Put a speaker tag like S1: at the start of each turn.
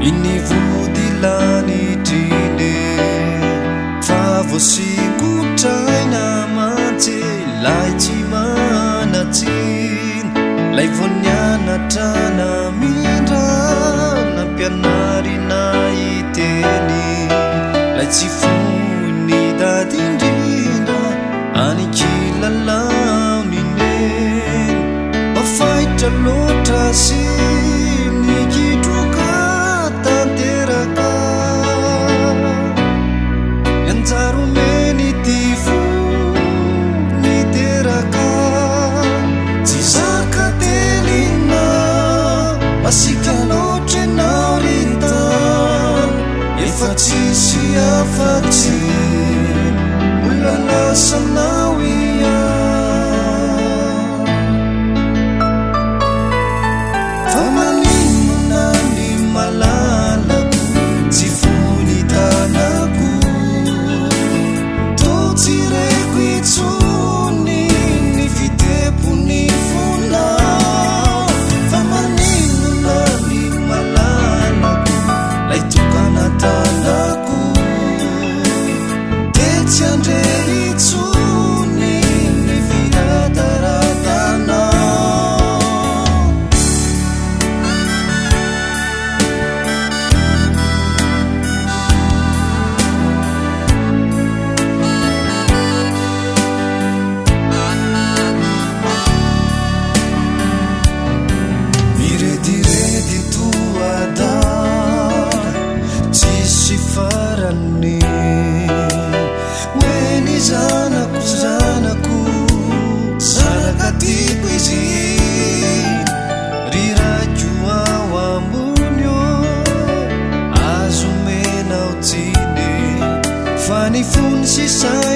S1: Iny vody lanitr'iny e. Fa voasingotraina mantsy lay tsy manan-tsiny, lay vao nianatra namindra, nampianarina hiteny, lay tsy foin'ny dady indrindra, any kilalaon'i neny. Mafaitra loatra sy nikitroka tanteraka ny anjara omeny ity fo niteraka. Tsy zaka telina, masiaka loatra ianao ry tany, efa tsisy afa-tsy olona lasanao ihany. Fa maninona ny malalako tsy foy ny tanako, toa tsy reko intsony ny fitepon'ny fonao. Fa maninona ny malalako lay tokana tanako, dia tsy handre intsony ny firadaradanao. Mirediredy toa adala tsisy farany, hoe ny zanako, zanako, zanaka tiako izy, ry raiko ao ambony ô, azo omenao tsiny fa ny fony sy sainy.